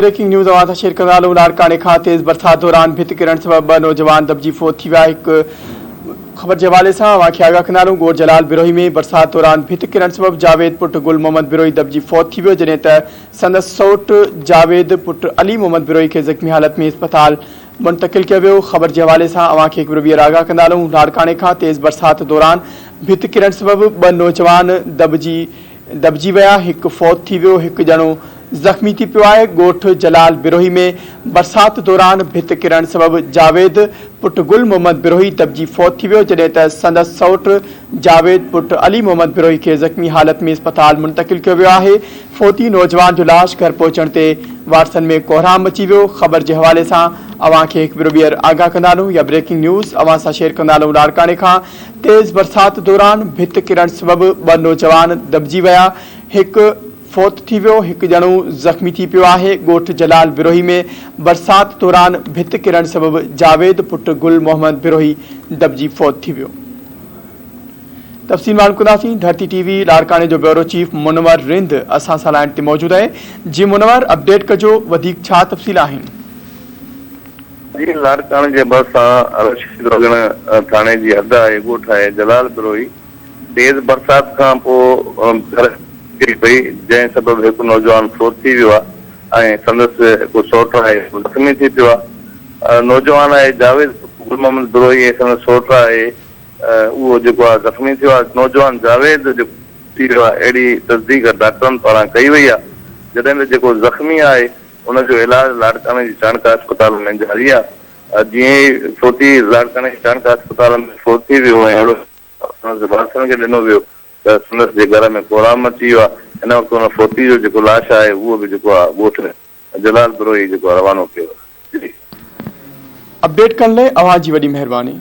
Breaking news اوهان سان share ڪندا هلون لاڙڪاڻي کان تيز برسات دوران ڀت ڪرڻ سبب ٻه نوجوان دٻجي فوت ٿي ويا هڪ خبر جي حوالي سان اوهان کي آگاهه ڪندا هلون ڳوٺ جلال بروهي ۾ برسات دوران ڀت ڪرڻ سبب جاويد پٽ گل محمد بروهي دٻجي فوت ٿي ويو جڏهن ته سندس سئوٽ جاويد پٽ علي محمد بروهي کي زخمي حالت ۾ اسپتال منتقل ڪيو ويو خبر جي حوالي سان اوهان کي هڪ ڀيرو ٻيهر آگاهه ڪندا هلون لاڙڪاڻي کان تيز برسات دوران ڀت ڪرڻ سبب ٻه نوجوان دٻجي دٻجي ويا، هڪ فوت ٿي ويو، هڪ ڄڻو زخمي ٿي پيو آهي، ڳوٺ جلال بروهي ۾ برسات دوران ڀت ڪرڻ سبب جاويد پٽ گل محمد بروهي دٻجي فوت ٿي ويو، جڏهن ته سندس سئوٽ جاويد پٽ علي محمد بروهي کي زخمي حالت ۾ اسپتال منتقل ڪيو ويو آهي، فوتي نوجوان جو لاش گهر پهچڻ تي وارثن ۾ ڪوهرام مچي ويو، خبر جي حوالي سان اوهان کي هڪ ڀيرو ٻيهر آگاهه ڪندا هلون يا بريڪنگ نيوز اوهان سان شيئر ڪندا هلون لاڙڪاڻي کان تيز برسات دوران ڀت ڪرڻ سبب ٻه نوجوان دٻجي ويا، هڪ فوت ٿي ويو، هڪ ڄڻو زخمي ٿي پيو آهي، ڳوٺ جلال بروهي ۾ برسات دوران ڀت ڪرڻ سبب جاويد پٽ گل محمد بروهي دٻجي فوت ٿي ويو. تفصيل معلوم ڪنداسين، ڌرتي ٽي وي لاڙڪاڻي جو بيورو چيف منور رند اسان سان لائين تي موجود آهي، جي منور اپڊيٽ ڪجو وڌيڪ ڇا تفصيل آهن. جي لاڙڪاڻي جي ڀرسان رشيد وڳڻ ٿاڻي جي حد آهي ڳوٺ آهي جلال بروهي تيز برسات کان پوء گهر ڪري پئي جنهن سبب هڪ نوجوان فوت ٿي ويو آهي ۽ سندس هڪ سئوٽ آهي اهو زخمي ٿي پيو آهي نوجوان آهي جاويد گل محمد بروهي ۽ سندس سئوٽ آهي اهو جيڪو آهي زخمي ٿيو آهي نوجوان جاويد جيڪو ٿي ويو آهي اهڙي تصديق ڊاڪٽرن پاران ڪئي وئي آهي جڏهن ته جيڪو زخمي آهي ان جو علاج لاڙڪاڻي جي چاڻڪا اسپتال ۾ جاري آهي. جيئن ئي فوتي لاڙڪاڻي جي چاڻڪا اسپتال ۾ فوت ٿي ويو ۽ اهڙو سندس وارثن کي ڏنو ويو ته سندس جي گهر ۾ ڪهرام مچي ويو آهي. هن وقت ان فوتي جو جيڪو لاش آهي اهو به جيڪو آهي ڳوٺ جلال بروهي جيڪو آهي روانو ڪيو ويو. جي. اپڊيٽ ڪرڻ لئي اوهان جي وڏي مهرباني.